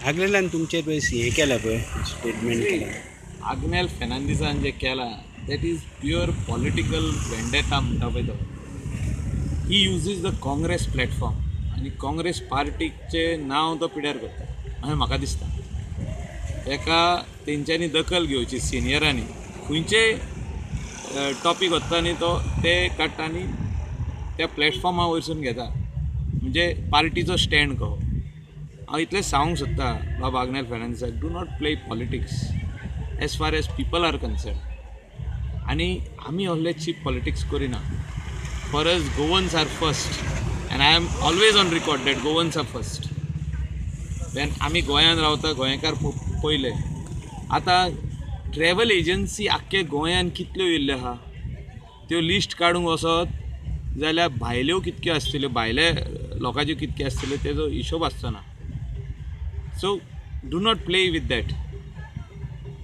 आग्नेलान तुमचेर पळय हें केलां पळय, स्टेटमेंट केलां. आग्नेल फेर्नांदीसान जें केलां, that is pure political vendetta म्हणटा पळय तो. He uses the Congress platform आनी काँग्रेस पार्टीचें नांव तो पिड्यार करता अशें म्हाका दिसता. ताका तेंच्यांनी दखल घेवची सिनियरांनी. खंयचेय टॉपीक वता न्ही, तो ते काडटा आनी त्या प्लॅटफॉर्मा वयरसून घेता, म्हणजे पार्टीचो स्टँड कहो. हांव इतलें सांगूंक सोदता बाब Agnel फेर्नांदीसाक, do not play politics as far as people are concerned. आनी आमी असले चीप पॉलिटिक्स करिना. For us, Goans are first, and I am always on record that Goans are first. Then आमी गोंयांत रावता, गोंयकार पयले. आतां ट्रॅवल एजन्सी आख्खे गोंयांत कितल्यो येयल्ल्यो आहा, त्यो लिस्ट काडूंक वचत जाल्यार भायल्यो कितक्यो आसतल्यो, भायले लोकांच्यो कितक्यो आसतल्यो, तेजो हिशोब आसचो ना. So do not play with that.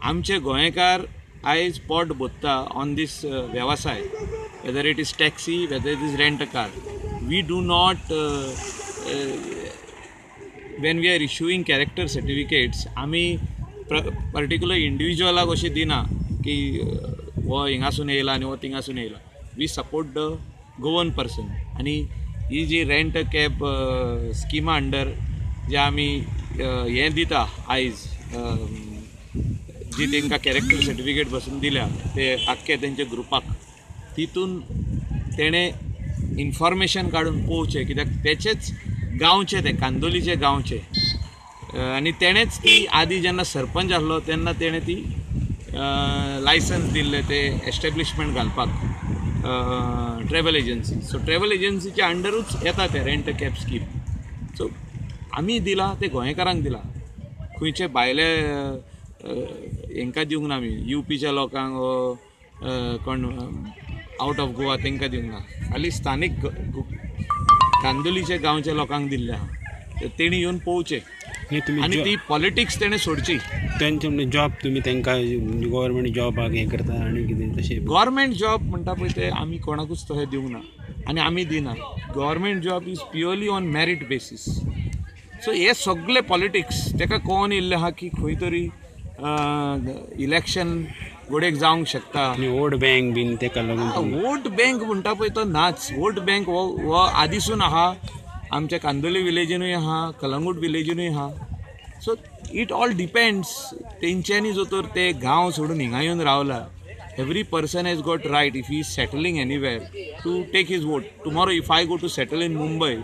आमचे गोंयकार आयज पोट भरता ऑन दीस वेवसाय, whether it is taxi, whether it is rent a car. We do not, when we are issuing character certificates, आमी पर्टिक्युलर इंडिविज्युअलाक अशें दिना की हो हिंगासून येयला आनी हो थिंगासून येयला. We support the Goan person. आनी ही जी रेंट कॅब स्किमा अंडर जे आमी हें दिता आयज, जी तांकां कॅरेक्टर सर्टिफिकेट बसून दिल्या ते आख्खे तेंच्या ग्रुपाक, तितून तेणें इन्फॉर्मेशन काडून पळोवचें, कित्याक तेचेच गांवचे, ते कांदोलीचे गांवचे, आनी तेणेच ती आदी जेन्ना सरपंच आसलो तेन्ना तेणें ती लायसन्स दिल्लें ते एस्टेब्लिशमेंट घालपाक ट्रॅवल एजन्सी. सो ट्रॅवल एजन्सीच्या अंडरूच येता ते rent cab scheme. सो आमी दिलां तें गोंयकारांक दिलां, खंयचे भायले हेंकां दिवंक ना आमी, युपीच्या लोकांक वो कोण आवट ऑफ गोवा तांकां दिवंक ना. खाली स्थानीक कांदोलीच्या गांवच्या लोकांक दिल्लें आहा, तेणी येवन पळोवचें. आनी ती पॉलिटिक्स तेणें सोडची. तेंचे म्हणजे जॉब तुमी तांकां गव्हर्मेंट जॉबाक हें करता आनी कितें तशें? गव्हर्मेंट जॉब म्हणटा पळय ते आमी कोणाकूच तशें दिवंक ना आनी आमी दिना. Government job is purely on merit basis. So हे सगळे पॉलिटिक्स ताका कळोन येयल्लें आहा की खंय तरी इलेक्शन घोडेक जावंक शकता. आनी वोट बँक बीन तेका लागून? वोट बँक म्हणटा पळय तो नाच. वोट बँक हो आदीसून आहा, आमच्या कांदोली विलेजीनूय आहा, कलंगूट विलेजीनूय आहा. सो it all depends तेंच्यांनी जो तर ते गांव सोडून हिंगा येवन रावला, every person has got right, if he is settling anywhere, to take his vote. Tomorrow if I go to settle in Mumbai,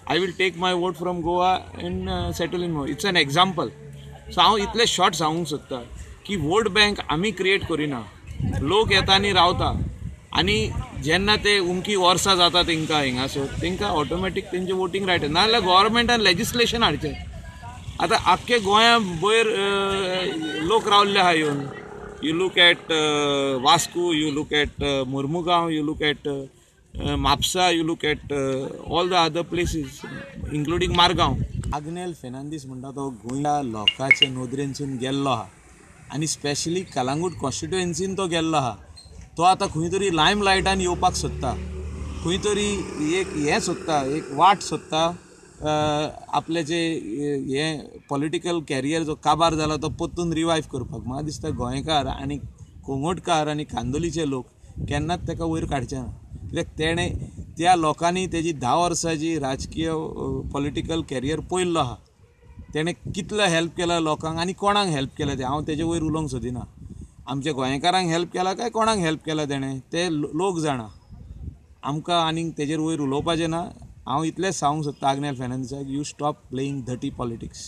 I will take my vote from Goa and settle in Mumbai. It's an example. So हांव इतलें short सांगूंक सोदता की vote bank आमी create करिना. लोक येता आनी रावता, आनी जेन्ना ते उमकी वर्सां जाता तेंकां हिंगासर, तेंकां ऑटोमॅटीक तेंचें वोटींग रायट. नाजाल्यार गोवोरमेंटान लेजिस्लेशन हाडचें. आतां आख्खे गोंया वयर लोक रावल्ले आहा येवन. You look at Vasco, you look at Mormugao, you look at Mapusa, you look at all the other places, including Margao. Agnel Fernandes म्हणटा तो गोंयच्या लोकांचे नदरेनसून गेल्लो आहा आनी स्पेशली कलांगूट कॉन्स्टिट्युएन्सीन तो गेल्लो आहा. तो आतां खंय तरी लायम लायटान येवपाक सोदता, खंय तरी एक हें सोदता, एक वाट सोदता, आपलें जें हें पॉलिटिकल कॅरियर जो काबार जाला तो परतून रिवायव करपाक. म्हाका दिसता गोंयकार आनी कोंगोटकार आनी कांदोलीचे लोक केन्नाच ताका वयर काडचे ना, कित्याक तेणें त्या लोकांनी तेजी 10 वर्सांची राजकीय पॉलिटिकल कॅरियर पळयल्लो आहा. तेणें कितलो हेल्प केला लोकांक आनी कोणाक हेल्प केला तें हांव तेजे वयर उलोवंक सोदिना. आमच्या गोंयकारांक हेल्प केला काय कोणाक हेल्प केला तेणें ते लोक जाणा. आमकां आनीक तेजेर वयर उलोवपाचें ना. हांव इतलेंच सांगूंक सोदता Agnel फेर्नांदीसाक, you stop playing dirty politics.